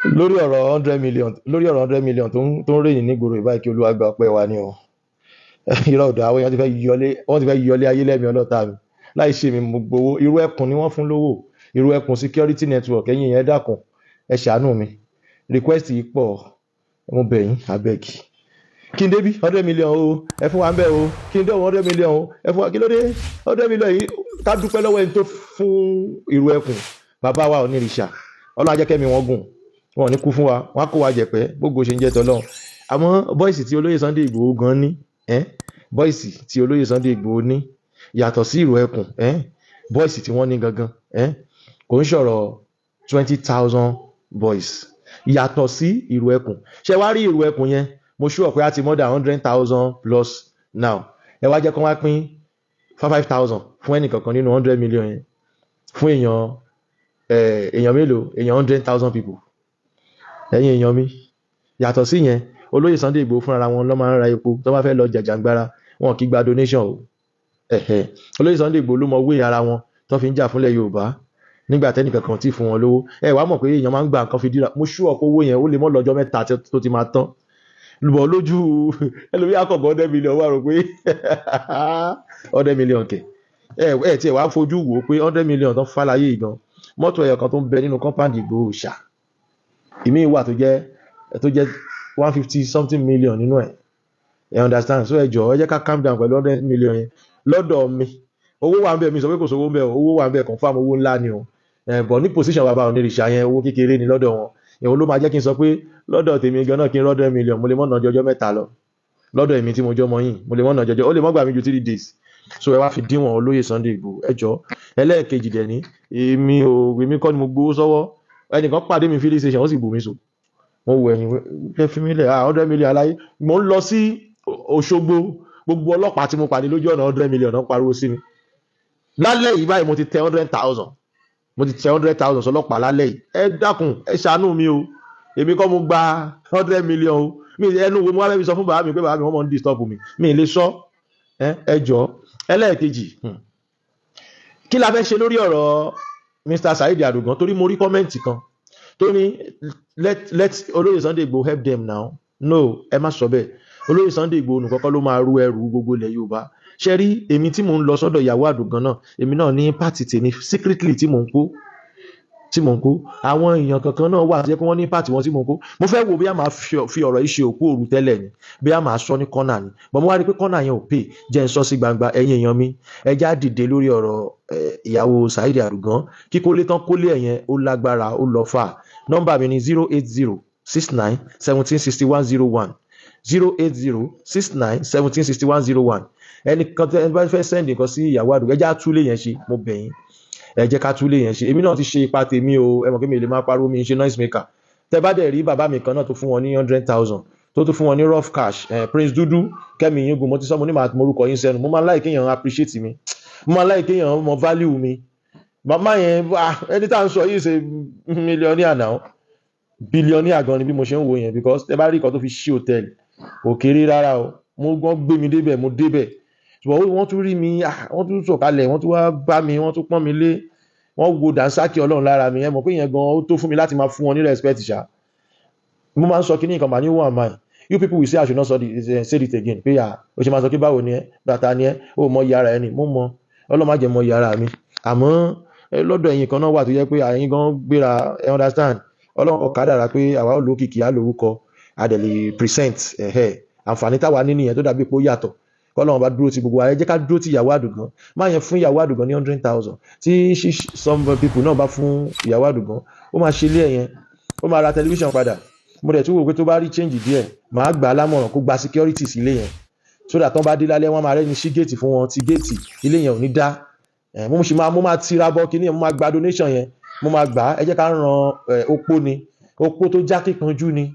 Lórí ọ̀rọ̀ 100 million, lórí ọ̀rọ̀ 100 million tó ń ròyìn nígboro ìbáyìí, kí Olúwa gba ọpẹ́ wa ni o. Irọ́ ọ̀dọ̀ àwọn èèyàn ti fẹ́ yọlé, wọ́n ti fẹ́ yọlé ayé lẹ́mìí ọlọ́ta mi láì ṣe mi. Mo gbowó Irú Ẹkùn ni wọ́n fún lówó, Irú Ẹkùn Security Network. Ẹ̀yin yẹn, dákun, ẹ ṣàánú mi, request yìí pọ̀, mo bẹ̀ yín, abeg. Kí n débí 100 million o, ẹ fún wa ń bẹ̀ o. Kí n dé 100 million o, ẹ fún wa. Kí ló dé 100 million yìí? Ká dúpẹ́ lọ́wọ́ ẹni tó fún Irú Ẹkùn, bàbá wa onírìṣà. Ọlọ́run á jẹ́ kẹ́mi wọn gùn, wọn ò ní kú fún wa, wọn á kó wa jẹ̀pẹ́, gbogbo ṣe ń jẹ́ tọ́lọ́run. Àmọ́ boys tí olóyè Sunday Ìgbòho gan ní, boys tí olóyè Sunday Ìgbòho ní yàtọ̀ sí Ìrù Ẹkùn, boys tí wọ́n ní gangan, kò ń sọ̀rọ̀ 20,000 boys yàtọ̀ sí Ìrù Ẹkùn. Ṣé wàá rí Ìrù Ẹkùn yẹn, mo sure pé a ti more than 100,000 plus now. Ẹ wá jẹ́ kó wá pín five five thousand fún ẹnìkankan nínú 100 million yẹn, fún èèyàn èèyàn mélòó? Èèyàn 100,000 people. Ẹ̀yin èèyàn mi, yàtọ̀ sí yẹn, olóyè Sunday Igboho fúnra wọn ló máa ń ra epo tó bá fẹ́ lọ jàjàngbara. Wọn kì í gba donation o. Ẹ̀hẹ̀, olóyè Sunday Igboho ló mọ wé ara wọn tó fi ń jà fúnlẹ̀ Yorùbá nígbà tẹ́nìkankan tí fún wọn lówó. Ẹ wàá mọ̀ pé èèyàn máa ń gba nǹkan fi díra. Mo sure pé owó yẹn, ó lè mọ́ lọ́jọ́ 3 tó ti máa tán lùbọ̀ lójú ẹlòmíì. Àkọ́kọ́ 100 million wà rò pé 100 million kẹ̀. Ẹ tiẹ̀ wá fojú wò ó pé 100 million tó ń fàlàyé yìí gan, mọ́tò ẹyọ kan tó ń bẹ nínú compound Ìgbòho ṣá, ìmíì wà tó jẹ́ 150 something million nínú ẹ̀. Ẹ understand? So ẹ jọ̀ọ́, ẹ jẹ́ ká calm down pẹ̀lú 100 million yẹn. Lọ́dọ̀ mi, owó wà ń bẹ̀. Mi sọ pé kò sówó ń bẹ̀ o, owó wà ń bẹ̀, confirm, owó ńlá ni o. Ẹ bọ̀ ní position bàbá onírìṣà yẹn, owó kékeré ni lọ́dọ̀ wọn. Ìwọ ló máa jẹ́ kí n sọ pé lọ́dọ̀ tèmi gan náà, kí n 100 million, mo lè mọ̀nà jọjọ́ 3 lọ. Lọ́dọ̀ èmi tí mo jọ́ mọ́ yìí, mo lè mọ̀nà jọjọ́, ó lè mọ́ gbà mí ju 3 days. So ẹ wá fi díwọ̀n olóyè Sunday Igboho, ẹ jọ̀ọ́. Ẹlẹ́ẹ̀kejì dẹ̀ ní, èmi ò, èmi kọ́ ni mo gbowó sọ́wọ́. Ẹnìkan pàdé mi filling station, ó sì bù mí so. Mo wọ ẹ̀yìn, fẹ́ fi mí lẹ̀. Ah, 100 million aláyé. Mo ń lọ sí Òṣogbo, gbogbo ọlọ́pàá tí mo pàdé lójú ọ̀nà, 100 million náà pariwo sí mi. Lálẹ́ yìí báyìí, mo ti tẹ 100,000, mo ti tẹ 100,000 sọlọ́pàá lálẹ́ yìí. Ẹ dákun, ẹ ṣàánú mi o, èmi kọ́ mo gba 100 million o. Mi ẹnu wo mo wá fẹ́ fi sọ fún bàbá mi pé bàbá mi, wọ́n mọ̀ ń disturb mi, mi ì lè sọ. Ẹ jọ. Ẹlẹ́ẹ̀kejì, kí la fẹ́ ṣe lórí ọ̀rọ̀ Mr. Saheed Adugan? Torí mo rí comment kan tó ní let olóyè Sunday Igboho help them now. No, ẹ má sọ bẹ́ẹ̀. Olóyè Sunday Igboho nìkan kọ́ ló máa rú ẹrù gbogbo ilẹ̀ Yorùbá. Ṣe rí èmi tí mò ń lọ sọ́dọ̀ ìyàwó Àdùgán náà, èmi náà ní part tèmi secretly tí mò ń kó. Àwọn èèyàn kankan náà wà tó jẹ́ pé wọ́n ní part wọn tí mò ń kó. Mo fẹ́ wo bí a máa fi ọ̀rọ̀ yìí ṣe òkú òru tẹ́lẹ̀ ni, bí a máa sọ ní kọ́nà ni, but mo wá rí i pé kọ́nà yẹn ò pè jẹ́ ń sọ sí gbangba. Ẹ̀yin èèyàn mi, ẹ já dìde lórí ọ̀rọ̀ ìyàwó Saheed Àdùgán. Kíkólé tán kólé ẹ̀yẹn, ó lágbára, ó lọ fà. Nọ́mbà mi ni 08069176101, 08069176101. Ẹnì kan tẹ́ ẹ bá fẹ́ send nǹkan sí ìyàwó Àdùgán, ẹ já túlé yẹn ṣe. Mo bẹ̀ yín, ẹ jẹ́ ká túlé yẹn ṣe. Èmi náà ti ṣe ipa tèmi o. Ẹ mọ̀ pé mi lè máa pariwo, mi ń ṣe noise maker. Tẹ́ bá dẹ̀ rí bàbá mi kan náà tó fún wọn ní 100,000, tó tún fún wọn ní rough cash, Prince Dúdú Kẹ́mi Yíngun, mo ti sọ, mo ní màá morúkọ yín sẹ́nu. Mo máa ń like kéèyàn appreciate mi, mo máa ń like kéèyàn mọ value mi. Màmá yẹn, ah, ẹni tá à ń sọ yìí ṣe millionaire now, billionaire gan ni bí mo ṣe ń wo yẹn, because tẹ́ bá rí nǹkan tó fi ṣí hòtẹ́ẹ̀lì, kò kéré rárá o. Mo gbọ́n gbé mi débẹ̀, mo débẹ̀, ṣùgbọ́n wọ́n tún rí mi, ah, wọ́n tún sọ̀kalẹ̀, wọ́n tún wá bá mi, wọ́n tún pọ́n mi lé, wọ́n wo dànsákì Ọlọ́run lára mi. Ẹ mọ̀ pé ìyẹn gan ó tó fún mi láti máa fún wọn ní respect ṣá. Mo máa ń sọ kíní nǹkan mà ní, who am I? You people will say I should not say it again, pé à o ṣe máa sọ kí báwo ni ẹ bàtà ni ẹ ó mọ iye ara ẹ ni. Mo mọ, Ọlọ́run má jẹ́ mọ iye ara mi. Àmọ́ lọ́dọ̀ ẹ̀yin kan náà wà tó jẹ́ pé ẹ̀yin gan gbéra, ẹ understand? Ọlọ́run kọ kádàrá pé àwa ò lókìkí, á lórúkọ, a dẹ̀ lè present ẹ̀hẹ́. Àǹfààní táwa ní nìyẹn tó dàbí pé ó yàtọ̀. Kọ́lọ́run bá dúró ti gbogbo wa, ẹ jẹ́ ká dúró ti ìyàwó Àdùgán. Má yẹn fún ìyàwó Àdùgán ní 100,000, tí some people náà bá fún ìyàwó Àdùgán, ó máa ṣe ilé ẹ̀ yẹn, ó máa ra tẹlifíṣàn padà. Mo dẹ̀ tún wò pé tó bá rí change díẹ̀, màá gbà á lámọ̀ràn kó gba security sí ilé yẹn, so that tán bá dé lálẹ́, wọ́n máa rẹ́ni sí géètì fún wọn, tí géètì ilé yẹn ò ní dá. Ẹ̀ mo sì máa, mo máa tira bọ́ kíní yẹn, mo máa gba donation yẹn, mo máa gbà á. Ẹ jẹ́ ká ran opó ni, opó tó já kíkanjú ni,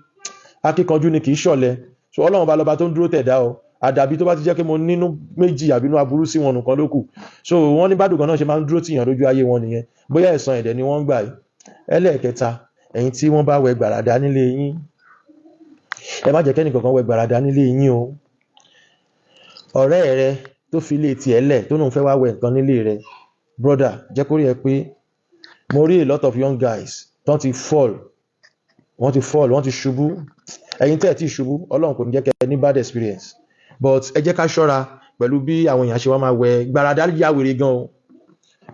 akíkanjú ni, kì í ṣọ̀lẹ. So Ọlọ́run bá lọ́ba tó ń dúró tẹ̀dá o. Àdàbí tó bá ti jẹ́ pé mo nínú méjì àbí inú aburú sí wọn nìkan ló kù. So wọ́n ní bádùn kan náà ṣe máa ń dúró tìyàn lójú ayé wọn nìyẹn, bóyá ẹ̀san ẹ̀dẹ̀ ni wọ́n ń gbà yìí. Ẹlẹ́ẹ̀kẹta, ẹ̀yin tí wọ́n bá wẹ gbàràdà nílé yín, ẹ má jẹ́ kẹ́nì kankan wẹ gbàràdà nílé yín o. Ọ̀rẹ́ rẹ tó fi ilé tiẹ̀ lẹ̀, tó lóun fẹ́ wá wẹ nǹkan nílé rẹ, brother, jẹ́ kó rí ẹ pé mo rí a lot of young guys tó ti fall. Wọ́n ti fall, wọ́n ti ṣubú. Ẹ̀yin tẹ́ ẹ̀ tí ṣubú, Ọlọ́run kò ní jẹ́ kẹ́ ẹ ní bad experience, but ẹ jẹ́ ká ṣọ́ra pẹ̀lú bí àwọn èèyàn ṣe wá máa wẹ gbàràdá. Ya wèrè gan o.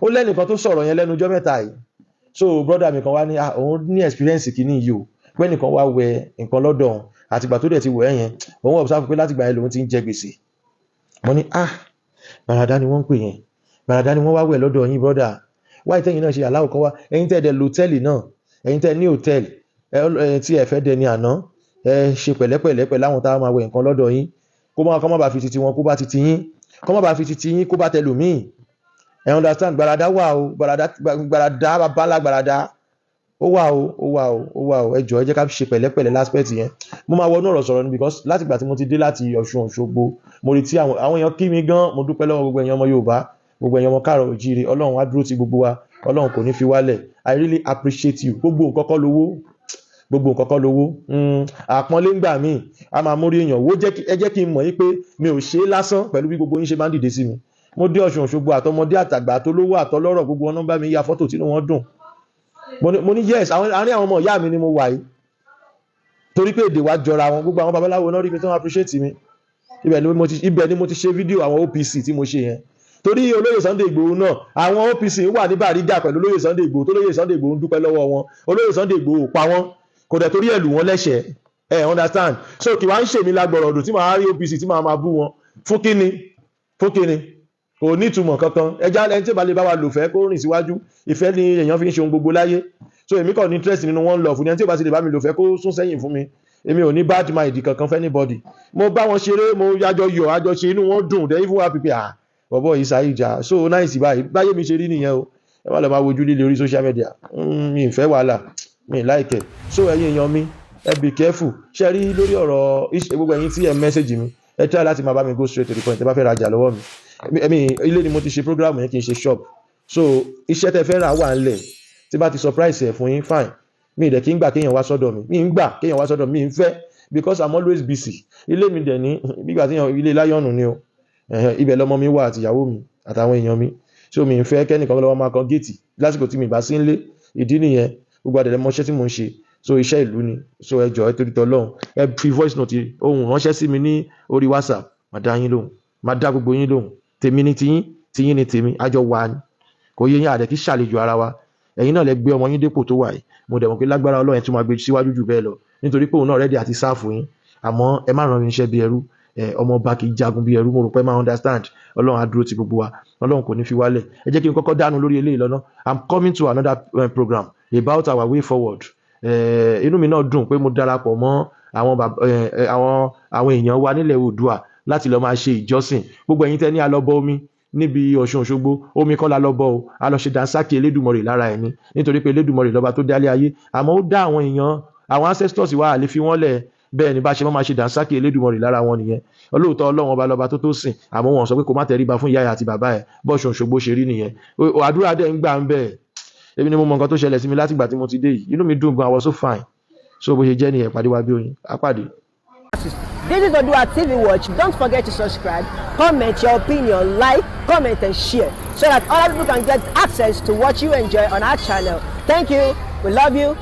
Ó lẹ́nìkan tó sọ̀rọ̀ yẹn lẹ́nu ọjọ́ mẹ́ta yìí. So brother mi kan wá ní, ah, òun ní experience kìíní yìí o, pé ẹnìkan wá wẹ nǹkan lọ́dọ̀ òun, àtìgbà tó dẹ̀ ti wẹ̀ yẹn, òun observe pé látìgbà yẹn lòun ti ń jẹ gbèsè. Mo ní, ah, gbàràdá ni wọ́n ń pè yẹn, gbàràdá ni wọ́n wá wẹ̀ lọ́dọ̀ yín, brother. Wáyé tẹ́yìn náà ṣe aláwọ̀ kan wá. Ẹ̀yin tẹ́ ẹ dẹ̀ lòtẹ́ẹ̀lì náà, ẹ̀yin tẹ́ ní hòtẹ́ẹ̀lì ẹ tí ẹ fẹ́ dẹni àná, ẹ ṣe pẹ̀lẹ́pẹ̀lẹ́ pẹ̀lú àwọn táwọn máa wẹ̀ nǹkan lọ́dọ̀ yín, kó má bàa fi titi wọn kó bá titi yín, kó má bàa fi titi yín kó bá tẹlòmíì. Ẹ understand? Gbàràdá wà o, gbàràdá, gbàràdá, babalá gbàràdá, ó wà o, ó wà o, ó wà o. Ẹ jọ̀ọ́, ẹ jẹ́ ká ṣe pẹ̀lẹ́pẹ̀lẹ́ l'aspect yẹn. Mo máa wọnú ọ̀rọ̀ sọ̀rọ̀ ni, because láti ìgbà tí mo ti dé láti Ọ̀ṣun Òṣogbo, mo rí tí àwọn èèyàn kí mi gan. Mo dúpẹ́ lọ́wọ́ gbogbo èèyàn ọmọ Yorùbá, gbogbo èèyàn ọmọ káàrọ̀ òjíire. Ọlọ́run á dúró ti gbogbo wa, Ọlọ́run kò ní fi wálẹ̀. I really appreciate you. Gbogbo nǹkan kọ́ lówó, gbogbo nǹkan kọ́ lówó. Àpọ́nlé ń gbà míì a máa mórí èèyàn wó. Ẹ jẹ́ kí n mọ̀ yín pé mi ò ṣe é lásán pẹ̀lú bí gbogbo yín ṣe máa ń dìde sí mi. Mo dé Ọ̀ṣun Òṣogbo, àtọmọdé àtàgbà, àtolówó àtọlọ́rọ̀, gbogbo wọn náà bá mi ya fọ́tò tínú wọn dùn. Mo ní yes, àwọn àárín àwọn ọmọ ìyá mi ni mo wà yìí, torí pé èdè wa jọra wọn. Gbogbo àwọn babaláwo náà rí mi tí wọ́n appreciate mi. Ibẹ̀ ni mo ti ṣe fídíò àwọn OPC tí mo ṣe yẹn, torí olóyè Sunday Igboho náà, àwọn OPC wà ní Bàrígà pẹ̀lú olóyè Sunday Igboho, tó olóyè Sunday Igboho ń dúpẹ́ lọ́wọ́ wọn. Olóyè Sunday Igboho ò pa wọ́n, kò dẹ̀ torí ẹ̀ lù wọ́n lẹ́sẹ̀ẹ́. Ẹ understand? So kì wá ń ṣèmi lágbọ̀rọ̀ ọdún tí màá rí OPC tí màá máa bú wọn fún kíni? Fún kíni? Kò ní ìtumọ̀ kankan. Ẹja ẹni tí ó bá lè bá wa lò fẹ́ kó rìn síwájú. Ìfẹ́ ni èèyàn fi ń ṣe ohun gbogbo láyé. So èmi kàn ní interest nínú one love ní. Ẹni tí ó bá ti lè bá mi lò fẹ́ kó sún sẹ́yìn fún mi. Èmi ò ní bad mind kankan fún anybody. Mo bá wọn ṣeré, mo yájọ yọ, àjọ ṣe, inú wọn dùn. They even happy pé, ah, bọ̀bọ̀ yìí sáyé ìjà so nice báyìí. Báyé mi ṣe rí nìyẹn o. Ẹ má lọ máa wojú líle orí social media. Mi ì fẹ́ wàhálà, mi ì like ẹ̀. So ẹ̀yin èèyàn mi, ẹ be careful. Ṣe rí lórí ọ̀rọ̀ gbogbo ẹ̀yin tí ẹ message mi, ẹ try láti máa bá mi go straight to the point. Ẹ bá fẹ́ rajà lọ́wọ́ mi, ẹ̀mí ilé ni mo ti ṣe program yẹn, kì í ṣe shop. So iṣẹ́ tẹ fẹ́ rà wà ńlẹ̀. Tí bá ti surprise ẹ̀ fún yín, fine. Mi ì dẹ̀ kí ń gbà kéèyàn wá sọ́dọ̀ mi, mi ń gbà kéèyàn wá sọ́dọ̀ mi, ń fẹ́, because I'm always busy. Ilé mi dẹ̀ ní gbígbà téèyàn ilé láyọ̀nù ni o. Ẹ̀hẹ́n, ibẹ̀ lọmọ mi wà àti ìyàwó mi àtàwọn èèyàn mi. So mi ń fẹ́ kẹ́nìkan lọ́wọ́ máa kan géètì lásìkò tí mi bá sí ńlé. Ìdí nìyẹn. Gbogbo àdẹ̀lẹ̀ mọṣẹ́ tí mò ń ṣe, so iṣẹ́ ìlú ni. So ẹ jọ̀ọ́, ẹ torí tọlọ́run, ẹ fi voice note ohùn ránṣẹ́ sí mi ní orí WhatsApp. Màá dá yín lóhùn, màá dá gbogbo yín lóhùn. Tèmi ni tiyín, tiyín ni tèmi, àjọ wà ní kò yé yín. Àdẹ kí ṣàlejò ara wa. Ẹ̀yin náà lẹ gbé ọmọ yín dépò tó wà yìí. Mo dẹ̀ mọ̀ pé lágbára Ọlọ́run, ẹ̀ tún máa gbé síwájú jù bẹ́ẹ̀ lọ, nítorí pé òun náà ready àti serve yín. Àmọ́ ẹ má ràn mí iṣẹ́ bí ẹrú. Ẹ ọmọ ọba kì í jagun bí ẹrú. Mo rò pé ẹ máa understand. Ọlọ́run á dúró ti gbogbo wa, Ọlọ́run kò ní fi wálẹ̀. Ẹ jẹ́ kí n kọ́kọ́ dánu lórí eléyìí lọ́nà. I'm coming to another program about our way forward. Inú mi náà dùn pé mo darapọ̀ mọ́ àwọn bàbá, àwọn èèyàn wa nílẹ̀ Oòduà láti lọ máa ṣe ìjọsìn. Gbogbo ẹ̀yin tẹ́ ní a lọ bọ omi níbi Ọ̀ṣun Òṣogbo, omi kọ́ la lọ bọ o. A lọ ṣe dànsákì Elédùmarè lára ẹ̀ ni, nítorí pé Elédùmarè lọ́ba tó dálé ayé, àmọ́ ó dá àwọn èèyàn, àwọn ancestors wa, àlè fi wọ́n lẹ̀. Bẹ́ẹ̀ ni bá ṣe máa ṣe dànsákì Elédùmarè lára wọn nìyẹn. Olóòótọ́, Ọlọ́run ọba lọ́ba tó tó sìn, àmọ́ wọn sọ pé kó má tẹríba fún ìyá ẹ̀ àti bàbá ẹ̀. Bọ́ṣun Òṣogbo ṣe rí nìyẹn. Àdúrà dẹ̀ ń gbà ń bẹ̀. Èmi ni mo mọ nǹkan tó ṣẹlẹ̀ sí mi látìgbà tí mo ti dé yìí. Inú mi dùn gan. I was so fine. So bó ṣe jẹ́ nìyẹn. Pàdé wa bí oyin á pàdé. This is Odua TV Watch. Don't forget to subscribe, comment your opinion, like, comment, and share so that other people can get access to what you enjoy on our channel. Thank you. We love you.